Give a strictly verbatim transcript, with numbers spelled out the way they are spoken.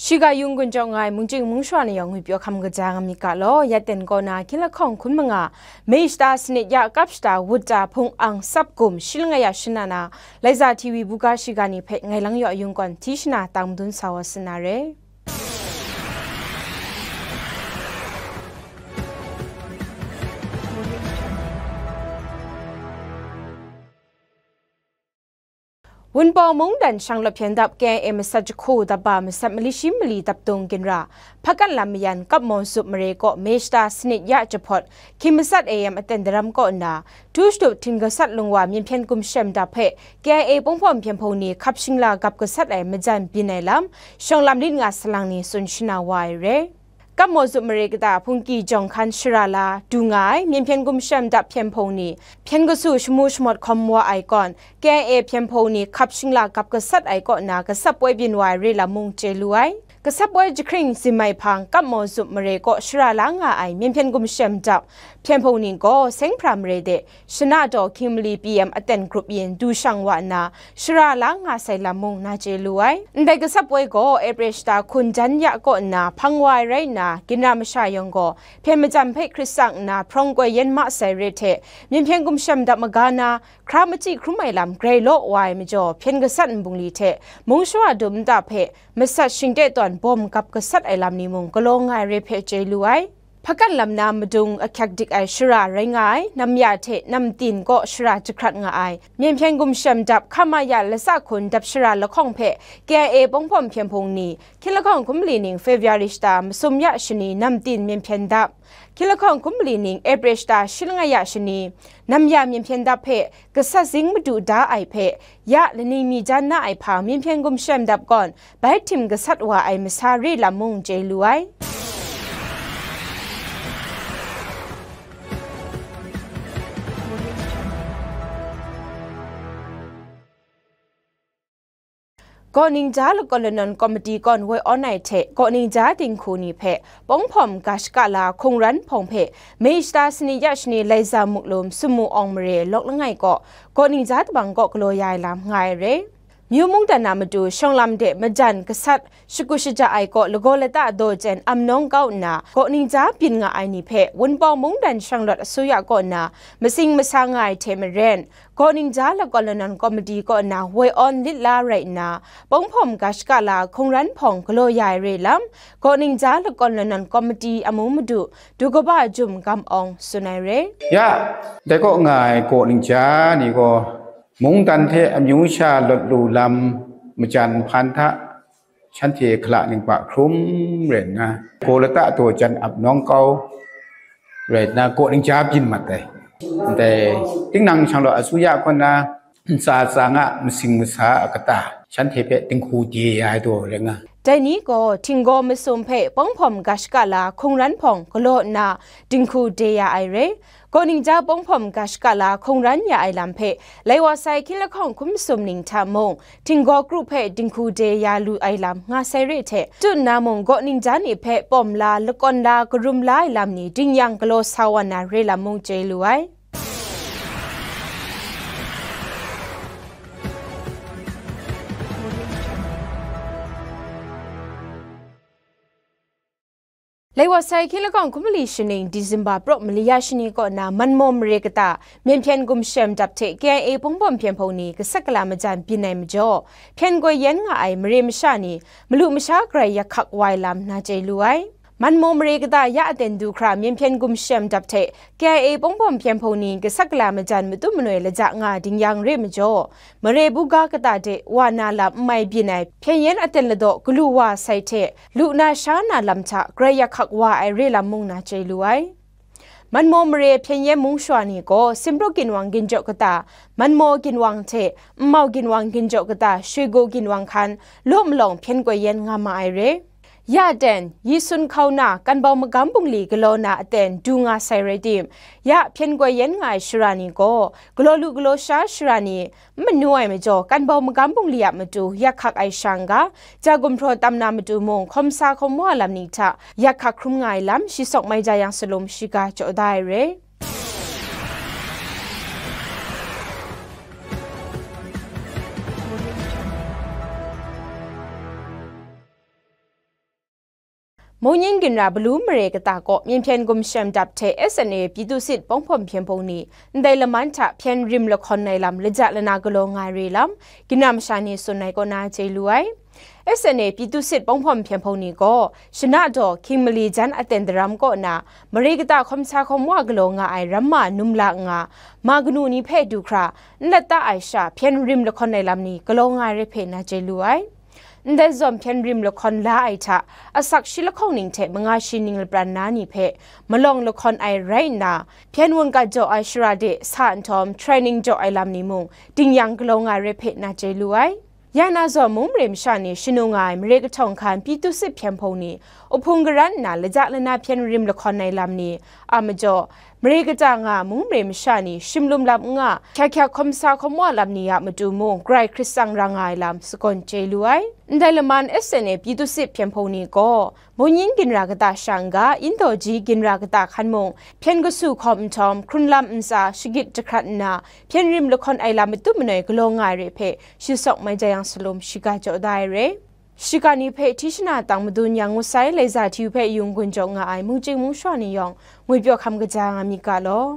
Shiga yung gun jawng ai mungchying mungsha ni yawng ngwi pyaw hkam kaja nga myit ga law, ya ten kaw na hkying lahkawng hkun manga, May shata sanit ya kap shata wut ta hpung ang sap gum shi langai ya shana na, Laiza T V buga shiga ni hpe ngai lang yaw yung gawn hti shana tang madun sa wa sin na re. Wunpawng mungdan shanglawt hpyen dap K I A masat jahku dap ba masat mali shi mali dap dung ginra, Hpakan lam mayan Kap Maw Zup mare kaw May shata sanit ya jahpawt, hkying matsat A M aten daram kaw nna, tu shatup hting gasat lung wa myen hpyen gumshem dap hpe K I A Punghpawm Hpyen Hpung ni hkap shingla gap gasat ai majan byin ai lam, shawng lam lit nga salang ni tsun shana wa ai re. Kap Maw Zup mare kata hpungki jawng hkan shara la du nga ai myen hpyen gumshem dap hpyen hpung ni, hpyen kasu shamu shamawt hkawm wa ai kawn, K I A hpyen hpung ni hkap shingla gap gasat ai kaw na gasat poi byin wa ai re lam mung chye lu ai. Gasat poi jahkring zim ai hpang Kap Maw Zup mare kaw shara la nga ai myen hpyen gumshem dap hpyen hpung ni gaw Seng hpra mare de, Shana daw hkying mali P M aten grup yin du shang wa nna, shara la nga sai lam mung na chye lu ai. Ndai gasat poi gaw April shata hkun jan ya kaw nna hpang wa ai rai nna, ginra masha yawng gaw hpyen majan hpe hkrit tsang nna hprawng koi yen ma sai re hte, myen hpyen gumshem dap maga na, hkra machyi hkrum ai lam grai law wa ai majaw, hpyen gasat nbungli hte mung shawa dum nta hpe masat shingte tawn bawm gap gasat ai lam ni mung galaw nga ai re hpe chye lu ai. Hpakan lam na madung ahkyak dik ai shara rai nga ai, namya hte namtin kaw shara jahkrat nga ai, myen hpyen gumshem dap hkama ya latsa hkun dap shara lahkawng hpe K I A Punghpawm Hpyen Hpung ni, hkying lahkawng hkun mali ning February shata masum ya shani namtin myen hpyen dap, hkying lahkawng hkun mali ning April shata shi langai ya shani, namya myen hpyen dap hpe gasat zing madu da ai hpe, ya lani mi jan na ai hpang myen hpyen gumshem dap gawn, bai htim gasat wa ai masa re lam mung chye lu ai. Kaw ningja lakawn lanawn komiti kawn woi awn ai hte, kaw ningja dinghku ni hpe, Punghpawm ga shaka la hkungran hpawng hpe, May shata sanit ya shani Laiza Muklum Summu Awng mare lawk langai kaw, kaw ningja tabang kaw galaw ya ai lam nga ai re. Myu mungdan na matu shawng lam de majan gasat shakut shaja ai kaw lagaw lata daw jen am nawng kau nna, kaw ningja byin nga ai ni hpe Wunpawng mungdan shanglawt asuya kaw nna masing masa nga ai hte maren, kaw ningja lakawn lanawn komiti kaw nna woi awn lit la rai nna, Punghpawm ga shaka la hkungran hpawng galaw ya ai re lam, kaw ningja lakawn lanawn komiti amu madu, du kaba jum gam awng tsun ai re. Ya, dai kaw nga ai kaw ningja ni gaw, mungdan hte amyu sha lawt lu lam majan hpan hta, shanhte hkala ningba hkrum rai nna, gaw lata daw jan ap nawng kau rai nna, kaw ningja byin mat ai. Ndai, tinang shanglawt asuya kaw na, ntsa tsang a masing masa a kata, shanhte hpe dinghku de ya ai daw rai nga. Dai ni gaw, htinggaw masum hpe Punghpawm ga shaka la hkungran hpawng galaw nna, dinghku de ya ai re. Kaw ningja Punghpawm ga shaka la hkungran ya ai lam hpe, lai wa sai hkying lahkawng hkun masum ning hta mung, htinggaw kru hpe dinghku de ya lu ai lam nga sai re hte, tut nna mung kaw ningja ni hpe pawm la, lakawn la, karum la ai lam ni ding yang galaw sa wa na re lam mung chye lu ai. Lai wa sai hkying lahkawng hkun mali shaning December praw mali ya shani kaw na Manmaw mare kata, myen hpyen gumshem dap hte K I A Punghpawm Hpyen Hpung ni gasat gala majan byin ai majaw, hpyen goi yen nga ai mare masha ni, malu masha grai yak hkak wa ai lam na chye lu ai. Manmaw mare kata ya aten du hkra myen hpyen gumshem dap hte K I A Punghpawm Hpyen Hpung ni gasat gala majan matu manoi laja nga ding yang re majaw, mare buga kata de wa na lam n mai byin ai hpyen yen aten ladaw galu wa sai hte, lu na sha na lam hta grai yak hkak wa ai re lam mung na chye lu ai. Manmaw mare hpyen yen mung shawa ni gaw, Simpraw ginwang ginjaw kata, Manmaw ginwang hte Nmau ginwang ginjaw kata, Shwigu ginwang hkan, law malawng hpyen goi yen nga ma ai re. Ya aten, yi sun hkau na, kanbau magam bungli galaw na aten du nga sai rai tim, ya hpyen goi yen nga ai shara ni gaw, galaw lu galaw sha shara ni, n manu ai majaw, kanbau magam bungli a matu yak hkak ai sha n ga, ja gumhpraw tam na matu mung hkawm sa hkawm wa lam ni hta yak hkak hkrum nga ai lam, shi sawk mai ja yang salum shiga jaw da ai re. Mungyin ginra Balu mare kata kaw Myen Hpyen Gumshem Dap hte S N A Pyi Tu Sit Panghpawm Hpyen Hpung ni ndai laman hta hpyen rim lahkawn ai lam laja lana galaw nga ai re lam, ginra masha ni tsun ai kaw na chye lu ai. S N A Pyi Tu Sit Panghpawm Hpyen Hpung ni gaw, Shana daw Hkying Mali jan aten daram kaw na, mare kata hkawm sa hkawm wa galaw nga ai ramma num la nga, ma kanu ni hpe du hkra, n lat ta ai sha hpyen rim lahkawn ai lam ni galaw nga ai re hpe na chye lu ai. Ndai zawn hpyen rim lahkawn la ai hta, asak shi lahkawng ning hte manga shi ning lapran na ni hpe malawng lahkawn ai rai nna, hpyen wunga jaw ai shara de sa nhtawm training jaw ai lam ni mung, ding yang galaw nga ai re hpe na chye lu ai. Ya na zawn mung mare masha ni shanu nga ai mare kahtawng hkan Pyi Tu Sit Hpyen Hpung ni, uhpung garan nna laja lana hpyen rim lahkawn ai lam ni a majaw, mare kata nga mung mare masha ni shim lum lam n nga, hkyak hkyak hkawm sa hkawm wa lam ni a matu mung grai hkrit tsang ra nga ai lam sagawn chye lu ai. Ndai laman S N A Pyi Tu Sit Hpyen Hpung ni gaw, Mungyin ginra kata sha n-ga, Indaw ji ginra kata hkan mung, hpyen kasu hkawm nhtawm, hkrun lam ntsa shagit jahkrat nna, hpyen rim lahkawn ai lam matu manoi galaw nga ai re hpe, shi sawk mai jayang salum shiga jaw da ai re. Shiga ni hpe hti shana tang madun yang ngut sai, laiza hti hpe yung gun jaw nga ai mungchying mungshaw ni yawng, ngwipyaw hkam kaja nga myit ga law.